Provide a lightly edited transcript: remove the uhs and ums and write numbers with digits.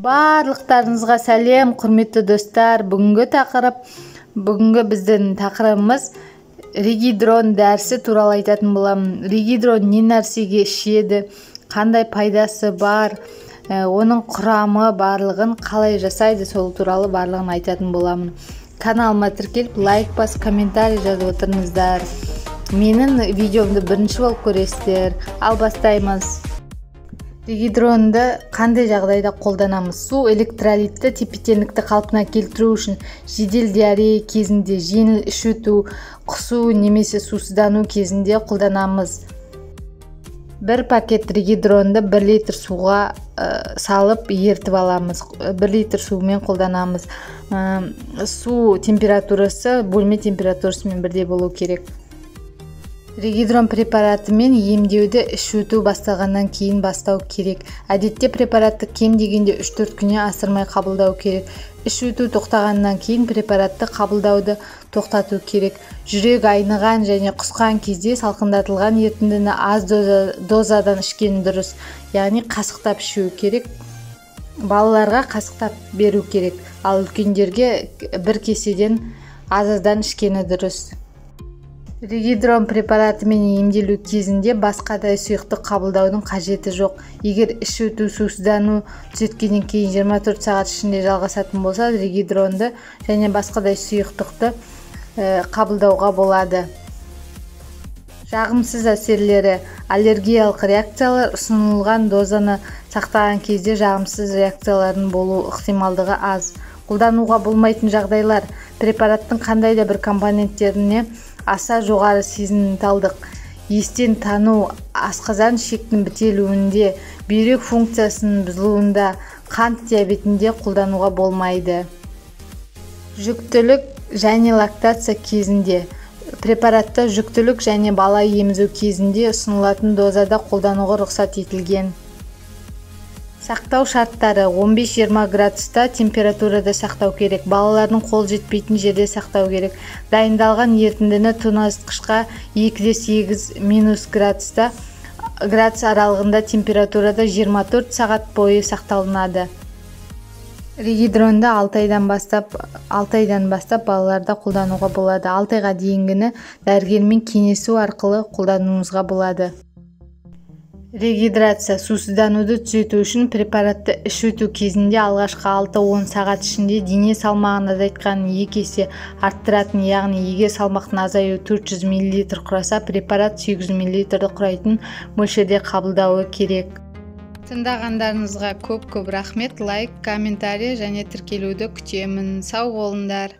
Барлықтарыңызға сәлем, құрметті достар. Бүгінгі біздің тақырыбымыз регидрон дәрісі туралы айтатын боламын. Регидрон не нәрсеге ішеді, қандай пайдасы бар, оның құрамы, барлығын қалай жасайды, сол туралы барлығын айтатын боламын. Каналыма тіркеліп, лайк басып, комментарий жазып отырыңыздар. Менің видеомды бірінші болып көресіздер. Ал бастаймыз. Регидронды қандай жағдайда қолданамыз? Су электролитті тепе-теңдікті қалпына келтіру үшін жедел диарея кезінде, жеңіл іш өту, құсу немесе сусыздану кезінде қолданамыз. Бір пакет регидронды 1 литр суға салып ертіп аламыз. 1 литр сумен қолданамыз. Су температурасы бөлме температурасымен бірдей болу керек. Регидрон препаратымен емдеуді іш өту басталғаннан кейін бастау керек. Әдетте препаратты кем дегенде 3-4 күннен асырмай қабылдау керек. Іш өту тоқтағаннан кейін препаратты қабылдауды тоқтату керек. Жүрек айныған және құсқан кезде салқындатылған ерітіндіні аз дозадан ішкен дұрыс, яғни қасықтап ішу керек. Балаларға қасықтап беру керек, ал үлкендерге бір кеседен аз-аздан ішкені дұрыс. Регидрон препаратымен емделу кезінде басқадай сұйықтық қабылдаудың қажеті жоқ. Егер іш өту, сусыздану түзеткеннен кейін 24 сағат ішінде жалғасатын болса, регидронды және басқадай сұйықтықты қабылдауға болады. Жағымсыз әсерлері: аллергиялық реакциялар. Ұсынылған дозаны сақтаған кезде жағымсыз реакциялардың болу ықтималдығы аз. Қолдануға болмайтын жағдайлар: препараттың қандай да бір компоненттеріне аса жоғары сезімталдық, естен тану, асқазан ішектің бітелуінде, бүйрек функциясының бұзылуында, қант диабетінде қолдануға болмайды. Жүктілік және лактация кезінде. Препаратты жүктілік және бала емізу кезінде ұсынылатын дозада қолдануға рұқсат етілген. Сақтау шарттары: 15-20 градуста температурада сақтау керек. Балалардың қол жетпейтін жерде сақтау керек. Дайындалған ерітіндіні тоңазытқышқа 2,8 минус градус аралығында температурада 24 сағат бойы сақталынады. Регидронды 6 айдан бастап балаларда қолдануға болады. 6 айға дейінгіні дәрігермен кеңесу арқылы қолдануыңызға болады. Регидрация: сусыздануды түзету үшін препаратты іш өту кезінде алғашқы 6-10 сағат ішінде дене салмағын азайтқанын 2 есе арттыратын, яғни егер салмақтың азаюы 400 мл құраса, препарат 800 мл құрайтын мөлшерде қабылдауы керек. Тыңдағандарыңызға көп-көп рахмет. Лайк, комментарий және тіркелуді күтемін. Сау болыңдар.